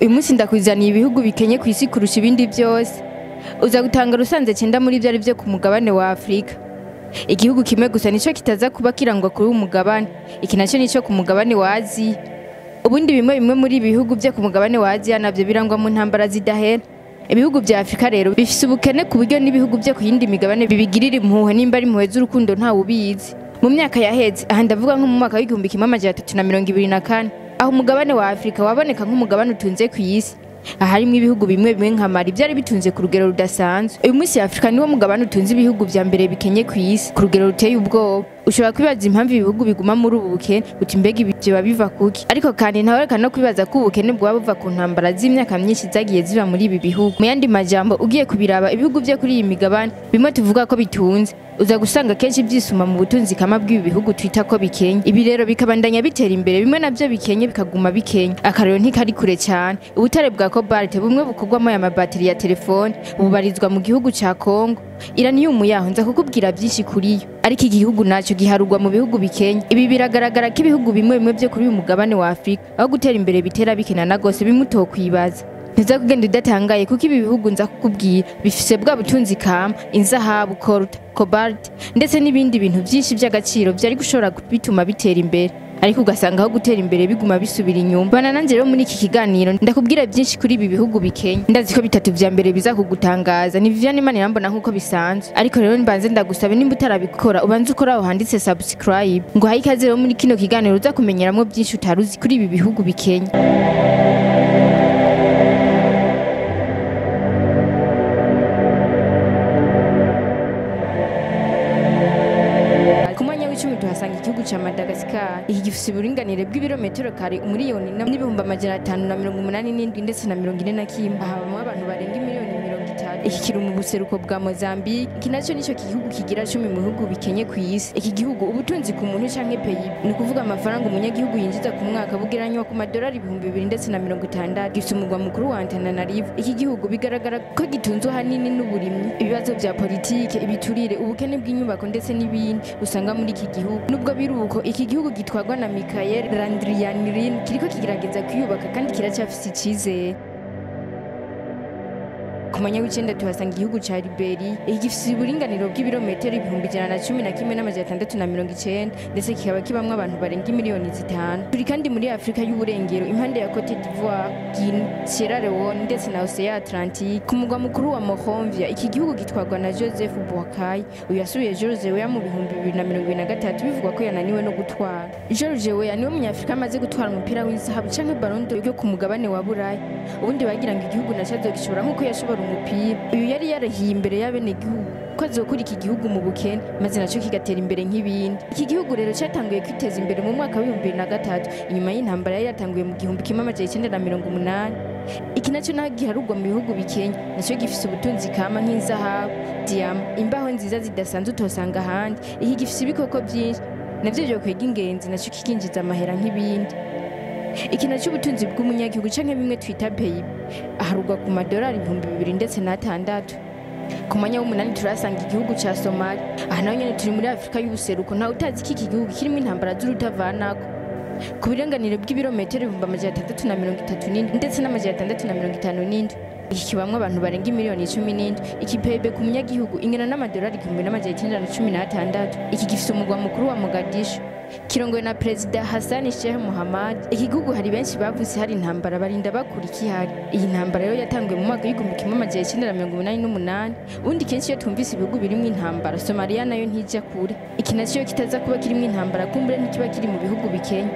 Uyu munsi ndakuzaniye ibihugu bikenye ku isi kurusha ibindi byose. Uza gutanga rusanze 9 muri byo ari byo ku mugabane wa Afrika. Igihugu kimwe gusa nico kitaza kuba kirangwa kuri uyu mugabane. Iki naco nico ku mugabane wa Aziya. Ubundi bimwe bimwe muri ibihugu byo ku mugabane wa Aziya navyo birangwa mu ntambara zidahera. Ibihugu bya Afrika rero bifise ubukene ku buryo n'ibihugu byo ku yindi migabane bibigirira impuhwe, nimba ari impuhwe z'urukundo ntawe ubizi. Mu myaka yaheze, aha ndavuga nko mu mwaka w'1324, aho umugabane wa Afrika waboneka nk'umugabane utunze ku isi. Aharimwo ibihugu bimwe bimwe nka Mali byari bitunze ku rugero rudasanzwe. Uyu munsi Afrika niwo mugabane utunze ibihugu vya mbere bikenye ku isi ku rugero ruteye ubwoba. Ushobora kwibaza impamvu ibihugu biguma muri ubu bukene, uti mbega ibi vyoba biva kuki? Ariko kandi ntawereka no kwibaza ko ubukene bwoba buva ku ntambara z'imyaka myinshi zagiye ziba muri ibi bihugu. Mu yandi majambo, ugiye kubiraba ibihugu vyo kuri iyi migabane bimwe tuvuga ko bitunze, uza gusanga kenshi byisuma mu butunzi kama bw'ibi bihugu twita ko bikenye. Ibi rero bikabandanya bitera imbere, bimwe navyo bikenye bikaguma bikenye. Akarero ntikari kure cyane. Ubutare bwa cobalt bumwe bukorwamo aya mabateri ya telefone bubarizwa mu gihugu ca Congo. Iranium yaho nza kukubwira byinshi kuri yo, ariko igihugu naco giharugwa mu bihugu bikenye. Ibi biragaragara ko ibihugu bimwe bimwe byo kuri uyu mugabane wa Afrika aho gutera imbere bitera bikenana gose, bimwe utokwibaza. Ntiza kugenda udatangaye kuko ibi bihugu nza kukubwira bifise bwa butunzi kama inzahabu, coltan, cobalt ndetse n'ibindi bintu byinshi by'agaciro byari gushobora bituma bitera imbere, ariko ugasanga aho gutera imbere biguma bisubira inyuma. Bana nanje rero muri iki kiganiro ndakubwira byinshi kuri ibi bihugu bikenye. Ndazi ko bitatu vya mbere biza kugutangaza. Ni Viviane Manirambona nkuko bisanzwe, ariko rero mbanze ndagusaba nimba utarabikora ubanze ukora aho handitse subscribe, ngo haye ikaze rero muri kino kiganiro uza kumenyeramwo byinshi utaruzi kuri ibi bihugu bikenye. Tuhasanga igihugu ca Madagascar. Iki gifise uburinganire bw'ibirometero kare 1,587,000 ndetse na 41. Aha bamwe abantu barenga 30 miliyoni. Iki kiri mu buseruko bwa Mozambique. Iki naco nico gihugu kigira 10 mu bihugu bikenye ku isi. Iki gihugu ubutunzi ku muntu canke PIB, ni kuvuga amafaranga umunyagihugu yinjiza ku mwaka, bugeranywa ku madolari 2060. Gifise umugwa mukuru wa Antananarivo. Iki gihugu bigaragara ko gitunzwe hanini n'uburimyi, ibibazo vya politike, ibiturire, ubukene bw'inyubako ndetse n'ibindi usanga muri iki gihugu. Nubwo biruko iki gihugu gitwarwa na Michael Randrianirina kiriko kigerageza kwiyubaka kandi kiracyafise icizere. Ku mwanya w'icenda tuhasanga igihugu ca Liberia. Iki gifise uburinganiro bw'ibirometero 111,690 ndetse kikaba kibamwo abantu barenga 5 miliyoni. Turi kandi muri Afrika y'Uburengero, impande ya Cote d'Ivoire, Guinea, Sierra Leone ndetse na Océan Atlantique. Ku mugwa mukuru wa Monrovia, iki gihugu gitwarwa na Joseph Boakai. Uyu yasubiye George Weah mu 2023, bivugwa ko yananiwe no gutwara. George Weah niwe munyafrika amaze gutwara umupira w'izahabu canke Ballon d'Or yo ku mugabane wa Buraya. Ubundi bagira ngo igihugu naco azogishobora nkuko yashobora umupira. Uyu yari yarahiye imbere y'abenegihugu ko azokura iki gihugu mu bukene maze naco kigatera imbere nk'ibindi. Iki gihugu rero cyatanguye kwiteza imbere mu mwaka w'2003 inyuma y'intambara yari yatanguye mu 1980. Iki naco naho giharugwa mu bihugu bikenye, naco gifise ubutunzi kama nk'inzahabu, diyama, imbaho nziza zidasanzwe utosanga ahandi. Iki gifise ibikoko byinshi navyo vyokwega ingenzi, naco kikinjiza amahera nk'ibindi. Iki naco ubutunzi bw'umunyagihugu canke bimwe twita PIB aharugwa ku madolari 2006. Ku mwanya w'umunani turasanga igihugu ca Somalia. Aha naho nyene turi muri Afrika y'ubuseruko. Ntawe utazi ko iki gihugu kirimo intambara z'urutavanako. Ku birenganire bw'ibirometero 637 ndetse n'657, iki kibamwo abantu barenga 17 miliyoni. Iki PIB ku munyagihugu ingana n'amadolari 1916. Iki gifise umugwa mukuru wa Mogadishu, kirongowe na Perezida Hassan Sheikh Mohamad. Iki gihugu hari benshi bavutse hari intambara, barinda bakura ikihari. Iyi ntambara rero yatanguye mu mwaka w'1988. Ubundi kenshi iyo twumvise ibihugu birimwo intambara, Somalia nayo ntijya kure. Iki naco kitaza kuba kirimwo intambara, kumbure ntikiba kiri mu bihugu bikenye.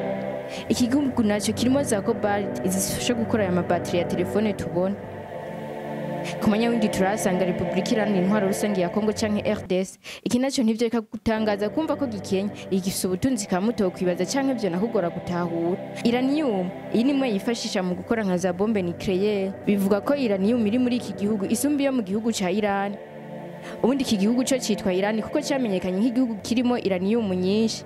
Iki gihugu naco kirimo za cobalt zifasha gukora aya mabateri ya telefone tubona. Ku mwanya w'indwi turahasanga Repubulika Iharanira Intwaro Rusange ya Kongo canke RDC. Iki naco ntivyoreka gutangaza kumva ko gikenye. Iki gifise ubutunzi kamwe kwibaza canke vyo nakugora gutahura. Uranium iyi ni imwe yifashisha mu gukora nka za bombe nucléaire. Bivuga ko uranium iri muri iki gihugu isumba iyo mu gihugu ca Iran. Ubundi iki gihugu co citwa Iran kuko camenyekanye nk'igihugu kirimo uranium nyinshi.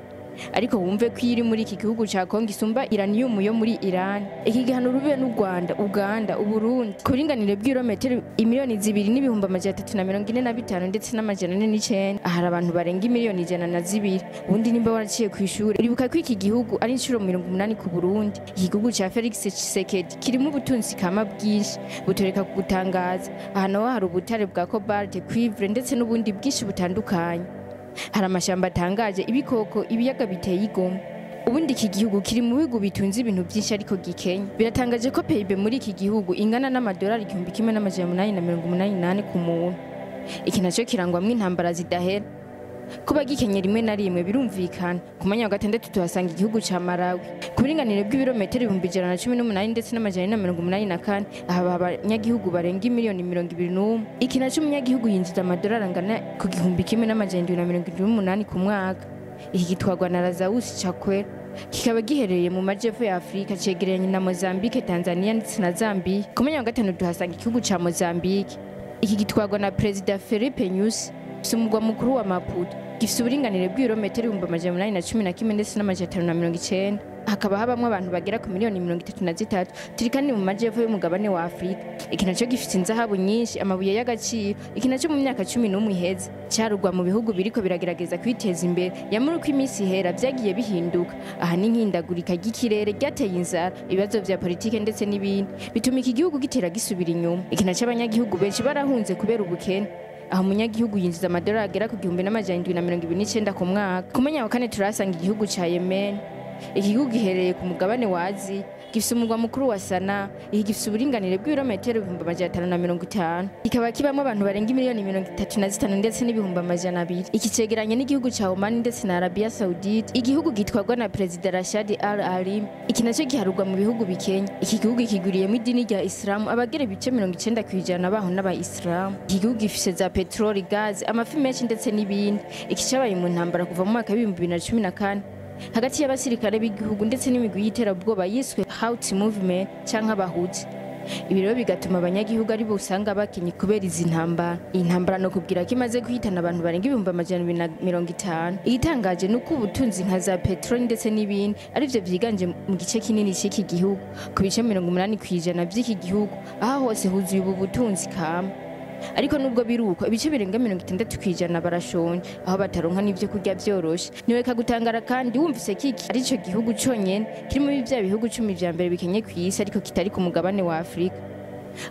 Ariko wumve ko iri muri iki gihugu ca Kongo isumba uranium yo muri Iran. Iki gihano rube n'u Rwanda, Uganda, Uburundi. Ku buringanire bw'ibirometero 2,345,409 ndetse n'409, ahari abantu barenga 102,000,000. Ubundi nimba waraciye ku ishuri, uribuka ko iki gihugu ari inshuro 80 ku Burundi. Iki gihugu ca Felix Tshisekedi kirimo ubutunzi kama bwinshi butoreka kugutangaza. Aha naho hari ubutare bwa cobalt, cuivre ndetse n'ubundi bwinshi butandukanye. Hari amashamba atangaje, ibikoko, ibiyaga biteye igomwe. Ubundi iki gihugu kiri mu bihugu bitunze ibintu byinshi ariko gikenye. Biratangaje ko PIB muri iki gihugu ingana n'amadolari 1884 ku muntu. Iki nacyo kirangwamwo intambara zidahera. Kuba gikenye rimwe na rimwe birumvikana. Ku mwanya wa gatandatu tuhasanga igihugu ca Malawi. Ku buringanire bw'ibirometero 118,000 ndetse n'484, aha abanyagihugu barenga 21,000,000. Iki naco umunyagihugu yinjiza amadolari angana ku 1778 ku mwaka. Iki gitwarwa na Lazarus Chakwera, kikaba giherereye mu majepfo ya Afrika, cegeranye na Mozambique, Tanzania ndetse na Zambia. Ku mwanya wa gatanu tuhasanga igihugu ca Mozambique. Iki gitwarwa na Perezida Filipe Nyusi. Gifise umugwa mukuru wa Maputo. Gifise uburinganire bw'ibirometero 811 ndetse n'590. Hakaba habamwo abantu bagera ku 33,000,000. Turi kandi mu majepfo y'umugabane wa Afrika. Iki naco gifise inzahabu nyinshi, amabuye y'agaciro. Iki naco mu myaka 11 iheze carugwa mu bihugu biriko biragerageza kwiteza imbere. Yamara uko iminsi ihera vyagiye bihinduka. Aha ni nk'ihindagurika ry'ikirere ryateye inzara, ibibazo vya politike ndetse n'ibindi bituma iki gihugu gitera gisubira inyuma. Iki naco abanyagihugu benshi barahunze kubera ubukene. Aho umunyagihugu yinjiza amadolari agera ku 1729 ku mwaka. Ku mwanya wa kane turahasanga igihugu ca Yemen. Iki gihugu giherereye ku mugabane wa Aziya, gifise umugwa mukuru wa Sanaa. Iki gifise uburinganire bw'ibirometero 550,000. Kikaba kibamwo abantu barenga 35,000,000 ndetse n'200,000. Iki cegeranye n'igihugu ca Oman ndetse na Arabia Saudite. Igihugu gitwarwa na Perezida Rashad Al Alim. Iki naco giharurwa mu bihugu bikenya. Iki gihugu kigwiriyemwo idini rya Islam, abagera ibice 90% baho n'abayisilamu. Iki gihugu gifise za petroli, gaz, amafi menshi ndetse n'ibindi. Iki cabaye mu ntambara kuva mu mwaka w'ibihumbi bibiri na cumi na kane hagati y'abasirikare b'igihugu ndetse n'imigwi y'iterabwoba yiswe Houthi Movement canke Abahuti. Ibi rero bigatuma abanyagihugu ari bo usanga bakenye kubera izi ntambara. Iyi ntambara no kubwira ko imaze guhitana abantu barenga 250,000. Igitangaje ni uko ubutunzi nka za petroli ndetse n'ibindi arivyo vyiganje mu gice kinini c'iki gihugu, ku bice 80% vy'iki gihugu. Aha hose huzuye ubu butunzi kama. Ariko nubwo biruko, ibice birenga 60% barashonje, aho bataronka n'ivyo kurya vyoroshe. Niweka gutangara kandi wumvise kiki arico gihugu conyene kiri muri vya bihugu 10 vya mbere bikenye kw'isi ariko kitari ku mugabane wa Afrika.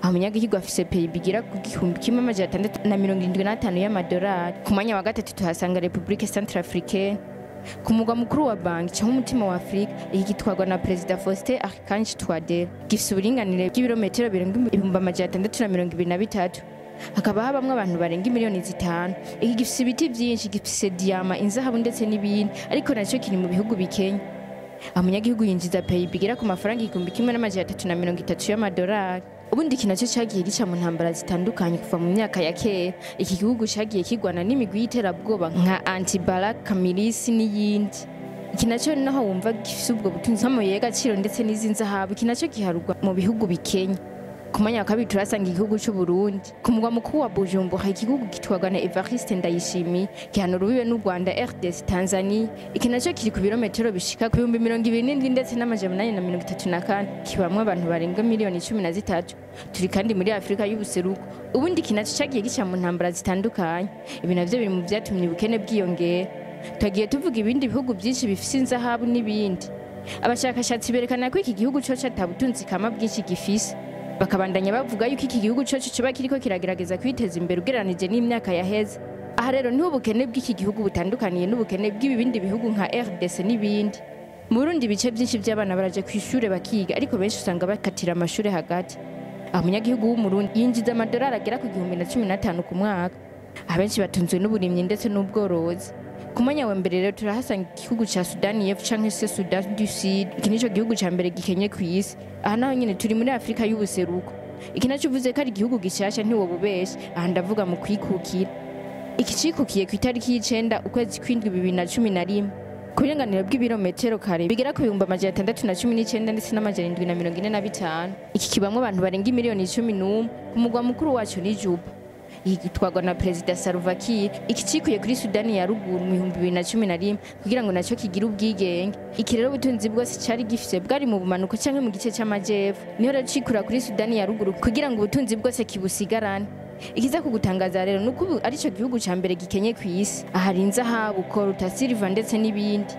Aho umunyagihugu afise PIB igera ku 1675 y'amadolari. Ku mwanya wa gatatu tuhasanga Republique Centrafricaine. Ku mugwa mukuru wa Bangui canke umutima wa Afrika, iki gitwarwa na Perezida Faustin Archange Touadera. Gifise uburinganire bw'ibirometero birenga 623. Hakaba habamwo abantu barenga 5,000,000. Iki gifise ibiti vyinshi, gifise diyama, inzahabu ndetse n'ibindi, ariko naco kiri mu bihugu bikenya. Umunyagihugu yinjiza PIB igera ku mafaranga 1330 y'amadolari. Ubundi iki naco cagiye gica mu ntambara zitandukanye kuva mu myaka ya kera. Iki gihugu cagiye kigwana n'imigwi y'iterabwoba nka Anti-Balaka Milisi n'iyindi. Iki naco naho wumva gifise ubwo butunzi nk'amabuye y'agaciro ndetse n'izinzahabu. Iki naco giharurwa mu bihugu bikenya. Ku mwanya wa kabiri turasanga igihugu c'u Burundi. Ku mugwa mukuru wa Bujumbura, igihugu gitwarwa na Evariste Ndayishimiye, gihana urubibe n'u Rwanda, RDC, Tanzania. Iki naco kiri ku birometero bishika ku 27,834 ndetse n'834, kibamwo abantu barenga 13,000,000. Turi kandi muri Afrika y'ubuseruko. Ubundi iki naco cagiye gica mu ntambara zitandukanye. Ibi navyo biri mu vyatumye ubukene bwiyongera. Twagiye tuvuga ibindi bihugu vyinshi bifise inzahabu n'ibindi. Abashakashatsi berekana ko iki gihugu coco ata butunzi kama bwinshi gifise. Bakabandanya bavuga yuko iki gihugu coco coba kiriko kiragerageza kwiteza imbere ugereranije n'imyaka yaheze. Aha rero niho ubukene bw'iki gihugu butandukaniye n'ubukene bw'ibindi bihugu nka RDC n'ibindi. Mu Burundi ibice byinshi by'abana baraje kw'ishure bakiga, ariko benshi usanga bakatira amashure hagati. Aho umunyagihugu w'Umurundi yinjiza amadolari agera ku 1015 ku mwaka. Abenshi batunzwe n'uburimyi ndetse n'ubworozi. Ku mwanya wa mbere rero turahasanga igihugu ca Sudani y'Epfo canke se Sudan du Sud. Iki nico gihugu ca mbere gikenye kw'isi. Aha naho nyene turi muri Afrika y'ubuseruko. Iki naco uvuze ko ari igihugu gishasha ntiwobubesha. Aha ndavuga mu kwikukira. Iki cikukiye ku itariki y'9 ukwezi kw'indwi 2011. Ku buringanire bw'ibirometero kare bigera ku 619 ndetse n'745. Iki kibamwo abantu barenga 11,000,000. Ku mugwa mukuru waco ni Juba. Iki gitwarwa na Perezida Salva Kiir. Iki cikuye kuri Sudani ya ruguru mu 2011 kugira ngo nacyo kigire ubwigenge. Iki rero ubutunzi bwose cari gifise bwari mu bumanuko canke mu gice c'amajepfo. Niho rero cikura kuri Sudani ya ruguru kugira ngo ubutunzi bwose kibusigarane. Ikiza kugutangaza rero nuko ubu arico gihugu ca mbere gikenye ku isi. Ahari inzahabu, koruta, silver ndetse n'ibindi.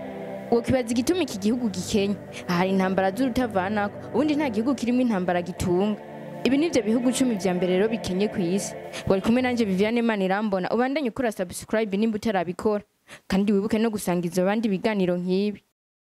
Wokibaza igituma iki gihugu gikenye? Ahari intambara z'urutavanako, ubundi nta gihugu kirimo intambara gitunga. Ibi nivyo bihugu 10 vya mbere rero bikenye ku isi. Wari kumwe nanje Viviane Manirambona. Ubandanye ukora subscribe nimba utarabikora, kandi wibuke no gusangiza abandi ibiganiro nk'ibi.